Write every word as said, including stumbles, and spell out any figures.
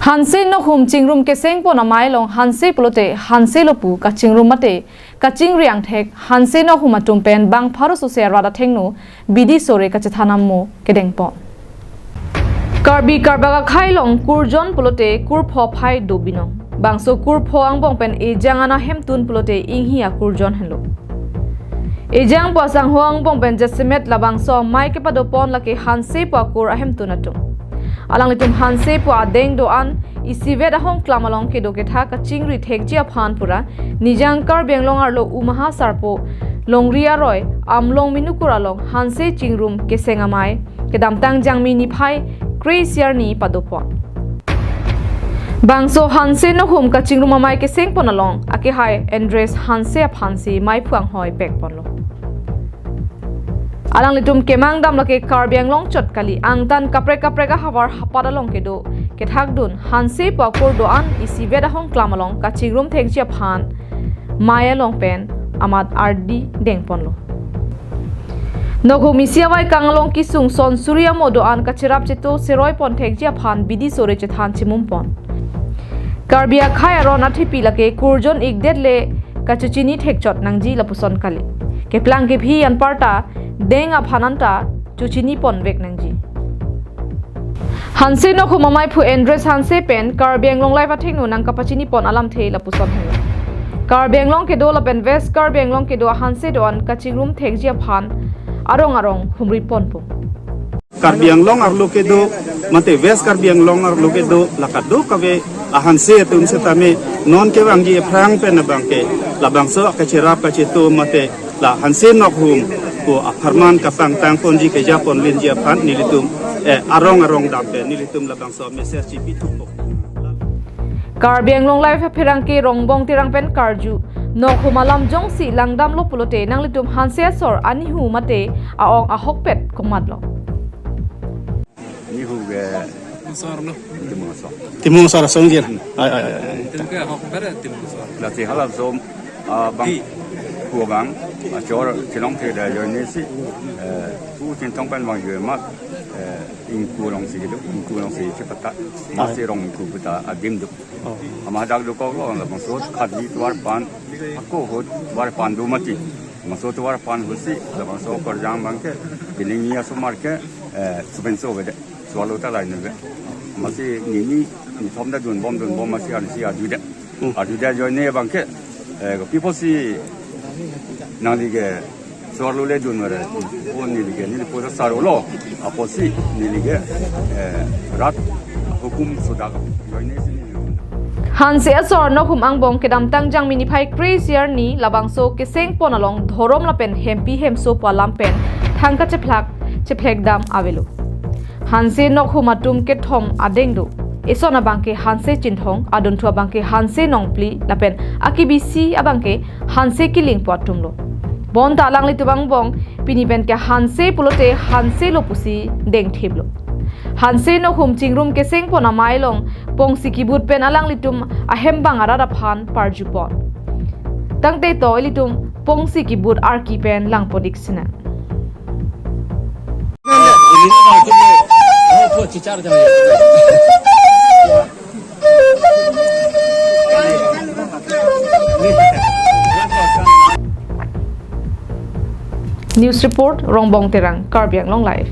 Hanse nokhum chingrum kesengpon amei along hanse pulote hanse lo pu kachingrum mate kachingri angthek hanse nokhum atum pen bang pharo sose arat athengno bidi sore kachethan amo kedengpon. Karbi Karbak akhei along kurjon pulote kurpho phai do binong. Bangso kurpho angbong pen ejang an ahemtun pulote inghi akurjon henlo. Ejang pu asangho angbong pen jasemet labangso amei kepadopon lake hanse pu akur ahemtun atum. Alanglitum hanse pu adeng do-an isivet ahongklam along kedo kethak kachingri thekji aphan pura Nijang Karbi Anglong arlo Umha Sarpo Longri aroi Amlong Minukur along hanse chingrum keseng amei kedamtang Jangmi niphai kre-isi arni padopon. Bangso hanse nokhum kachingrum amei kesengpon along akehai Andres Hanse aphansi meiphu anghoi pekponlo. Alanglitum kemang dam lake Karbi Anglong chot kali, angtan kaprek kaprek ahavar hapat along kedo kethakdun hanse pu akur do-an isivet ahongklam along kachingrum thekji aphan mei along pen amat ardi dengponlo. Nokhum isi avaikang along kesung son suri amo do-an kacherap cheto seroi pon thekji aphan bidi sore chethan chimumpon. Karbi akhei aron athepi lake kurjon ikdet le kachochini thekchot nangji lapuson kali. Keplang kephi anparta deng aphan anta chochini ponvek nangji. Hanse nokhum ameiphu Andres Hanse pen Karbi Anglong Live athengno nangkapachini pon alamthe lapuson henlo. Karbi Anglong kedo lapen West Karbi Anglong kedo ahanse do-an kachingrum thekji aphan arong arong humri ponpo. Karbi Anglong arlo kedo mate West Karbi Anglong arlo kedo la kadokave ahanse atum setame non kevangji aphrang pen abangke labangso kacherap kacheto mate la hanse nokhum pu apharman kapangtang ponji keja ponvinji aphan nelitum, eh, arong arong dam pen nelitum labangso message chipithupo. Karbi Anglong Live apherangke Rongbong Terang pen karju, nokhum alam jongsi langdamlo pulote nanglitum hanse asor anihu mate aong ahokpet komatlo. Nihu ke Asor lo. Timung asor. Timung asor asong jir. Ai, ai, ai, ai. Timung ke ahokpet, eh, timung asor. Lasi halaso, ah, bang, pu bang, ah, chor chelongthe da ajoine si, eh, pu Chinthong pen bang joi mat, eh, ingku alongsi kedo, ingku alongsi chepata, masi rong ingku puta adim do. Oh. Amat dak dokoklo, labangso khatli tovar pan, ako ahut tovar pan do mati. Labangso tovar pan ahutsi, labangso Karjang abangke, pining ni asomar ke, eh, supenso vede, sualo ta lain vede. Masi nini, nithom ta dunbom, dunbom masi ansi adude. Hmm. Adude ajoine abangke, eh, kopiposi nangli ke suarlo le dun vare. O neli ke, neli poisa sarolo. Apotsi neli ke, eh, rat hukum sudak. Ajoine si neli. Hanse asor nokhum angbong kedamtang Jangmi niphai kre-isi arni labangso kesengpon along dhorom lapen hempi hemso pu alam pen thangka chephlak chephlek dam avelo. Hanse nokhum atum kethom adeng do. Eson abangke Hanse Chinthong, adunthu abangke Hanse Nongpli, lapen akebisi abangke Hanse Killing pu atumlo. Bonta alanglitum angbong pini pen ke hanse pulote hanse lo pusi dengthiplo. Hanse nokhum chingrum kesengpon amei along pongsi kibut pen alanglitum ahembang arat aphan parjupon. Tangte to ilitum pongsi kibut arki pen langpon-ik sinang. News report, Rongbong Terang, Karbi Anglong Live.